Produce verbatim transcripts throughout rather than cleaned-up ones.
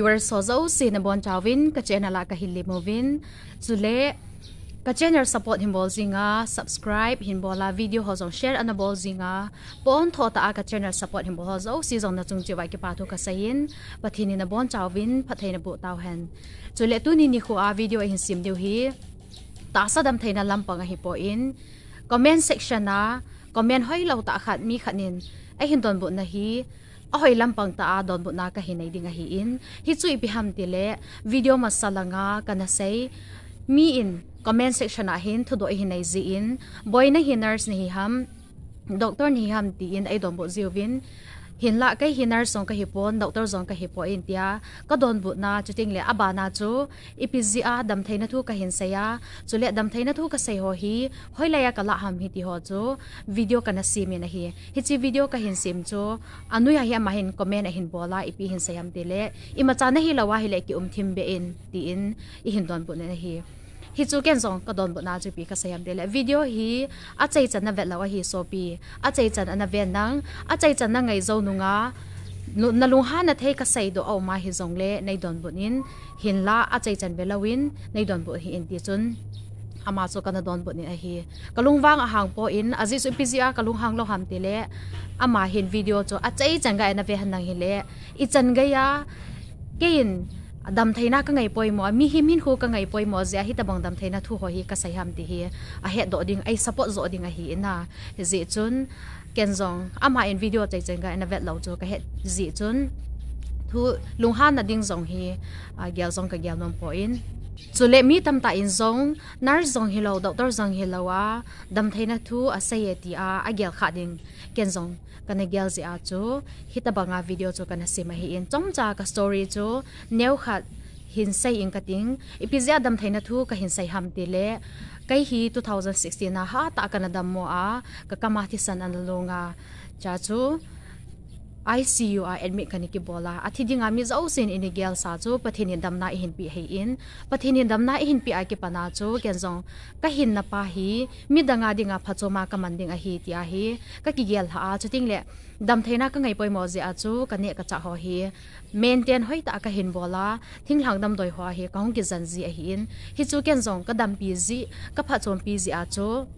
Viewers ho jouse nabonchauvin ka channel a kahin lemuvin. Chule ka channel support hin bol jinga, subscribe hin bola, video ho jong share ana bol jinga, pon thotah a ka channel support hin bol ho jouse jong nachung cheh uva kipa thu kaseiyin, Pathen in nabonchauvin phatthei naboh tauhen. Chule tuni nikho a video ahin sem diu hi tahsa damtheina lampang ahipon, comment section a comment hoilou tah khat mi khat in ahin donbutna hi ahoi lampang tah a donbutna kahin nei ding ahin, hichu ipi ham tile video masa langa kana sei, mi in comment section a hin thudoh ahin nei jin, boi nahi, nurse nahi ham, doctor nahi ham tin eidonbut jiuvin, hinla kei hi nurse jong kahipon, doctor jong kahipon tia kadonbutna, chutengle abana chu ipi jeh a damtheina thu kahin seiya, chule damtheina thu kasei ho hi hoilaiya kalah ham hiti ho chu video kana semin ahi. Hiche video kahin sem chu anoi a hi ama hin comment ahin bola, ipi hin sei ham tile, imacha nahilou ahile kium thim beh in tin eihin donbut in ahi. Hichu ken jong kadonbutna chu ipi kasei ham tile, video hi achaichan navet lou ahi sopi, achaichan ana ven lang, achaichan nangai jou nunga nalunghanna thei kaseidoh aum a hijongle neidonbut in, hinla achaichan velouvin neidonbut hih in tichun ama chu kana donbut in ahi. Kalungvang ahang poi, ajeh chu ipi jeh a kalunghang lou ham tile, ama hin video chu achaichan geiya ana ve henlang hile, ichan geiya keiin damtheina kangai poimo a, mihem hinkho kangai poimo jeh a hitobang damtheina thu ho hi kasei ham ti hi ahetdoh ding, ei support joh ding ahi in a. Hijeh chun ken jong ama in video achaichan geiya ana vet lou chu kahet jeh chun thu lunghanna ding jong hi gel jong kagel nom poi. Chule mi tamtah in jong nurse jong hilou, doctor jong hilou a damtheina thu asei e tia agel kha ding ken jong kana gel jeh a chu hitobanga video chu kana sem ahin, chomcha ka story chu neokhat hin sei ing kating, ipi jeh a damtheina thu kahin sei ham tile, kei hi two thousand sixteen a hatah a kana dammo a, kakam a thisan ana long a, chua chu I C U a admit kana kibol a, athi dinga mi jousen eina gelsa chu Pathen in damna eihin peh ahin, Pathen in damna eihin peh a kipat a chu ken jong kahinna pa hi midang a dinga phachom a kaman ding ahi tia hi kakigel lhah a, chutengle damtheina kangai poimo jeh a chu kaneh kachah ho hi maintain hoitah a kahin bol a, thinglhang damdoi ho a hi kahung kijen ji ahin, hichu ken jong kadampi jeh, kaphatchompi jeh a chu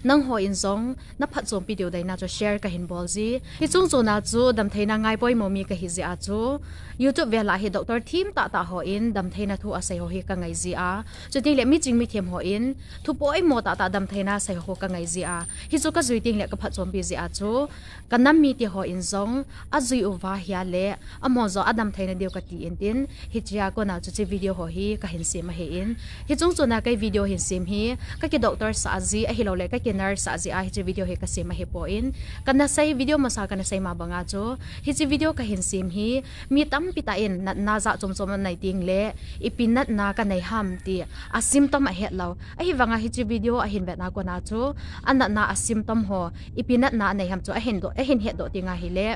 nangho in jong naphatchompi diu deina chu share kahin bol ji. Hiche chungchon a chu damtheina ngai poimo mi kahi jeh a chu YouTube vel a hi doctor themtah tah hon damtheina thu asei ho hi kangai ji a, chutengle miching mithem hon thu poimo tahtah damtheina sei ho kangai ji a, hichu kajui tengle kaphatchompi jeh a chu kanam mite hon jong ajui uva ahile amaho jong adamtheina diu kati intin, hichea kona chu hiche video ho hi kahin sem ahin, hiche chungchon a kei video hin sem hi kaki doctor sah ji ahiloule kaki nurse sah jeh a hiche video hi kasem ahipoi, kana sei, video masa kana sei ma banga chu hiche video kahin sem hi mi tampi tah in natna jat chomchom anei tengle ipi natna kanei ham ti a symptom ahetlou, ahivanga hiche video ahin vetna kona chu anatna a symptom ho, ipi natna anei ham chu ahin hetdoh tenga hile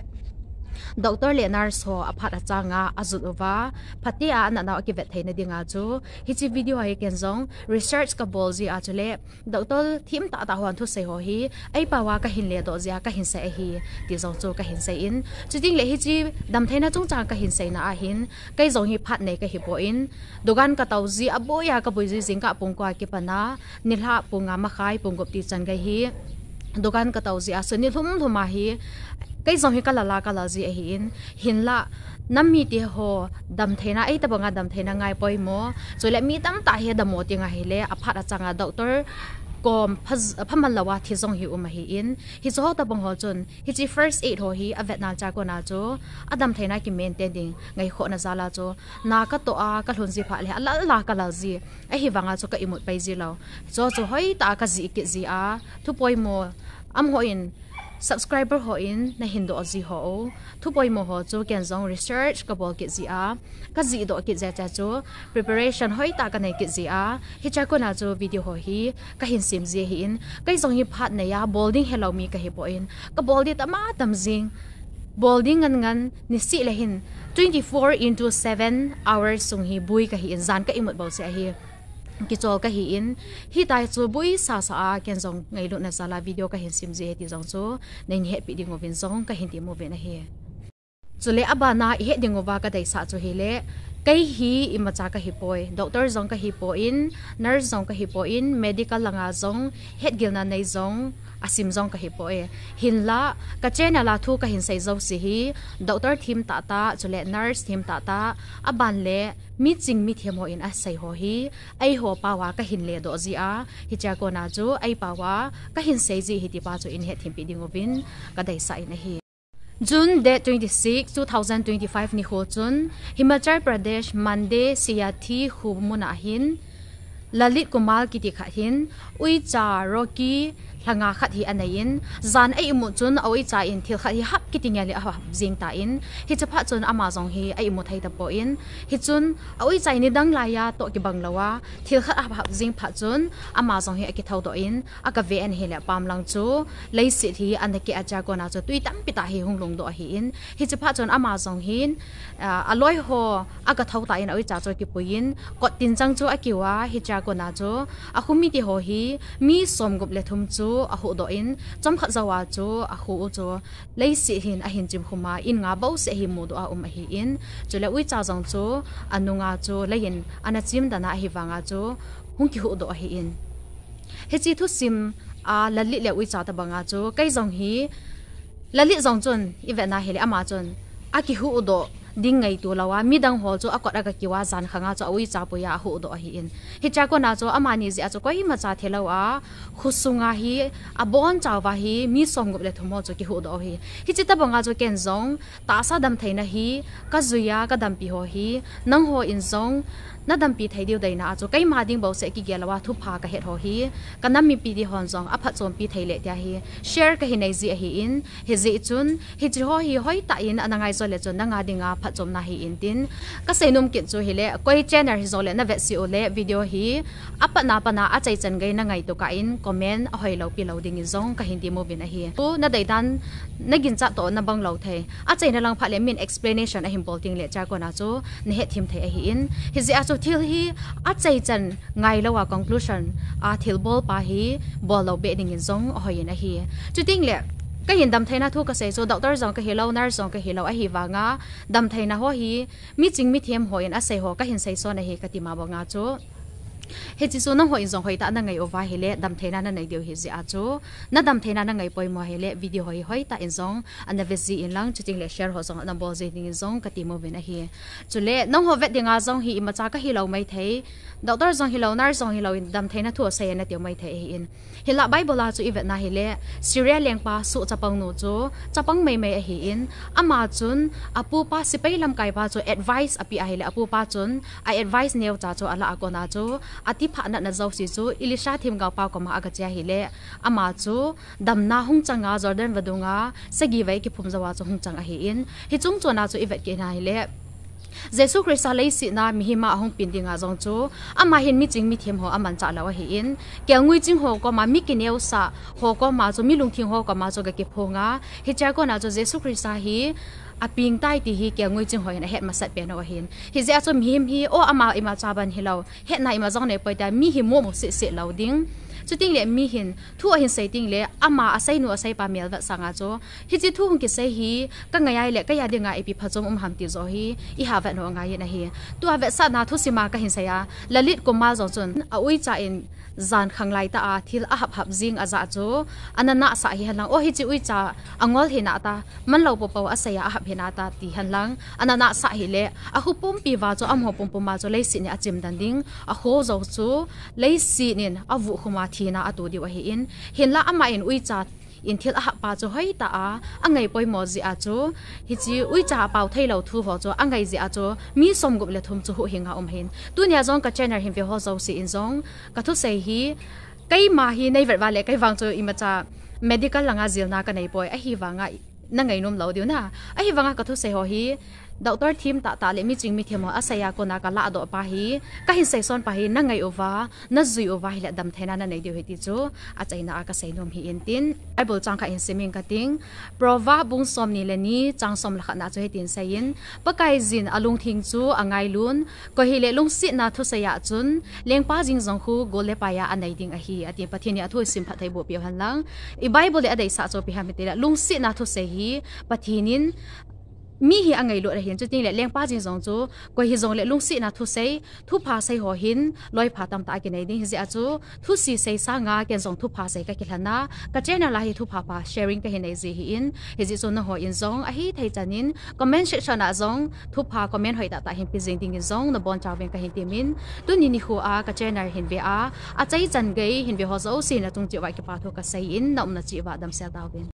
doctor le nurse ho aphat achanga ajut uva phatea anatnau akivet theina dinga chu hiche video hi ken jong research kabol jeh a chule doctor themtah tah hon thusei ho hi eipao a kahin ledoh jeh a kahin sei ahi ti jong chu kahin sei in, chutengle hiche damtheina chungchang kahin seina ahin kei jong hi phat nei kahipoi, dukan katou ji, aboi a kaboi ji, jingkah pung ko a kipat a nilhah pung nga makhai pung gup ti chan gei hi dukan katou jeh a chu nilhum lhum a hi kei jong hi kalal a kalal ji ahin, hinla nam mite ho damtheina, eitobanga damtheina ngai poimo, chule mi tamtah hi adammo tenga hile aphat achanga doctor kom phaman louva thi jong hi um ahin, hiche ho tobang ho chun hiche first aid ho hi avetna cha kona chu adamtheina kimaintain ding ngaikhohna jal a chu na katoh a kalhun ji phat le alal a kalal ji, ahivanga chu ka imut pai ji lou, chu chu hoitah a kajih kit ji a, thu poimo, amaho in subscriber hon nahin doh ji ho, thu poimo ho chu ken jong research kabol kit ji a, kajihdoh kit jeh a chu preparation hoitah kanei kit ji a, hichea kona chu video ho hi kahin sem ji ahin, kei jong hi phat nei a bol ding helou mi kahipoi, kabol ding tama tam jing, bol ding ngan ngan, niseh le hin twenty four into seven hours sung hi boi kahin, jan ka imut bou seh ahi, kichol kahin, hitia chu boi sasa a ken jong ngailutna jal a video kahin sem ji ahi ti jong chu neihin hetpeh dinguvin jong kahin temuvin ahi. Chule abana ihet ding uva kadeisah chu hile, kei hi imacha kahipoi, doctor jong kahipoi, nurse jong kahipoi, medical langa jong hetgilna nei jong, asim jong kahipoi. Hinla, ka channel a thu kahin sei jouse hi, doctor thim tahtah, chule nurse thim tahtah, aban le miching mithem hon asei ho hi, eiho paova kahin ledoh jia, hichea kona chu eipaova kahin sei ji ahi tipa chu ihetthempi ding uvin kadeisah in ahi. June date twenty-six, two thousand twenty-five nikho chun Himachal Pradesh, Mande, Siathi kho muna hin Lalit Kumar kiti khat hin uicha Rocky lhanga khat hi aneiyin, jan a imut chun a uicha in thil khat hi hap kiti ngei le ahap jing tan, hiche phat chun ama jong hi a imu thei tapon, hichun a uicha in nidang laiya toh kibang louva thil khat ahap hap jing phat chun ama jong hi akithoudoh in, akave in ahile pamlang chu leiset hi ana keh a, hichea kona chu tui tampi tah hi hung lungdoh ahin, hiche phat chun ama jong hin, ah, aloi ho aga thou tan a uicha chu akipuiyin, kot tin chang chu akiuva, hichea kona chu akho mite ho hi mi somgup le thum chu ahuhdoh in, chomkhat jouva chu akho u chu leiset hin ahin chimkhum a, in nga bouseh hi mudoh a um ahin, chule uicha jong chu anunga chu leiyin ana chimdan a ahivanga chu hung kihuhdoh ahin. Hiche thusim a Lalit le uicha tobanga chu kei jong hi, Lalit jong chun ivetna hile ama chun akihuhdoh ding ngaito louva, midang ho chu akot aga kiuva jan khanga chu a uicha puiya ahuhdoh ahin, hichea kona chu amani jeh a chu koimacha thelouva, khosunga hi abonchauva hi mi somgup le thum ho chu kihuhdoh u ahi. Hiche tobanga chu ken jong tahsa damtheina hi kajuiya, kadampi ho hi, nangho in jong nadampi thei diu deina a chu keima ding bouseh kigel louva thupha kahet ho hi, kanam mipi ding hon jong aphatchompi thei le tia hi share kahin nei ji ahin, hijeh chun hiche ho hi hoitah in ana ngai jo le chun nanga dinga phatchomna ahin tin, kaseinom kit chu hile, koi channel hijongle navet seh u le video hi apatna patna achaichan gei nangaito kah in comment ahoilou pilou dingin jong kahin temuvin ahi. Chu nadeidan naginchat toh nabang lou thei, achaina lang phat le min explanation ahin bol tengle hichea kona chu nahetthem thei ahin, hijeh a chu thil hi achaichan ngailouva conclusion a thilbol pa hi bollou beh dingin jong ahoiyin ahi. Chutengle kahin damtheina thu kasei chu doctor jong kahilou, nurse jong kahilou ahivanga, damtheina ho hi miching mithem hon asei ho kahin seison ahi kati ma banga chu, hiche chu nangho in jong hoitah nangai uva hile damtheina nanei diu ahi jeh a chu, nadamtheina nangai poimo hile video ho hi hoitah in jong ana ve jin lang, chutengle share ho jong ana bol ji dingin jong katemuvin ahi. Chule nangho vet dinga jong hi imacha kahilou maithei, doctor jong hilou, nurse jong hilou in damtheina thu asei natiu maithei ahin, hinla Bible a chu ivetna hile, Syria lengpa Saul chapangnu chu chapang maimai ahin, ama chun apupa sepai lamkaipa chu advice apeh ahile, apupa chun a advice neocha chu alah a kona chu atiphah natna jouse chu Elisha themgaopa koma agache ahile, ama chu damna hung changa Jordan vadunga sagi vei kiphum jouva chu hung chang ahin, hiche chungchona chu ivet kit ahile, Jesu Christa leiset a mihem a ahung peng dinga jong chu ama hin miching mithem ho amanchah lou ahin, kelngoi ching ho koma, mi kineosah ho koma chu, mi lungtheng ho koma chu aga kiphong a, hichea kona chu Jesu Christa hi apeng tai ti hi kelngoi ching ho hin ahet masat pen u ahin, hijeh a chu mihem hi, o, ama imacha ban hilou, hetna ima jong neipoi tia mi hi momo sehseh lou ding. Chutengle mi hin thu ahin sei tengle ama aseinu aseipa melvet sanga chu, hiche thu hung kisei hi kangai ahile keiya dinga ipi phatchom um ham ti joh hi iha vetnom angaiyin ahi. Tua vetsahna thusima kahin sei a, Lalit Kumar jong chun a uicha in jan khang laitah a thil ahap hap jing ajah chu ana nahsah hihen lang, o, hiche uicha angol hinata, manlou poupou asei a ahap hinata ti henlang ana nahsah hile, akho pumpi uva chu amaho pumpum a chu leiset in achimdan ding, akho jou chu leiset in avuhkhum a thina ato diu ahin, hinla ama in uicha in thil ahap pa chu hoitah a angai poimo jeh a chu, hiche uicha apao theilou thu ho chu angai jeh a chu mi somgup le thum chu huhhing a um ahin. Tunia jong ka channel hin ve ho jouse in jong kathusei hi, keima hi neivet uva le kei vang chu imacha medical langa jilna kaneipoi, ahivanga nangainom lou diu na. Ahivanga kathusei ho hi doctor thim tahtah le miching mithem ho asei a kona kalahdoh pa hi, kahin seison pa hi nangai uva, najui uva hile damtheina nanei diu ahi ti chu achaina a kaseinom ahin tin, Bible chang khat hin simin kating. Proverb bung somni le ni chang som le khatna chu hitin aseiyin, Pakaiyin alungthim chu angailun, koi hile lungsetna thusei a chun lengpa jing jong khu gol le pai a anei ding ahi, atin. Pathen in athu isim phatthei boh peh u henlang. I Bible in adeisah chu ipi ham itile, lungsetna thusei hi Pathen in mi hi angailut ahin, chutengle lengpa jeng jong chu koi hijongle lungsetna thusei, thupha sei ho hin loipha tamtah akinei ding, hijeh a chu thusi sei sanga ken jong thupha sei kakilhen a, ka channel a hi thupha pha sharing kahin nei ji ahin, hijeh chun nangho in jong ahithei chan in comment section a jong thupha comment hoitah tah hin pe jeng dingin jong nabonchauvin kahin temin, tuni nikho a ka channel hin ve a, achaichan gei hin ve ho jouse nachung cheh uva kipa thu kasei in, naumna cheh uva damsel tauvin.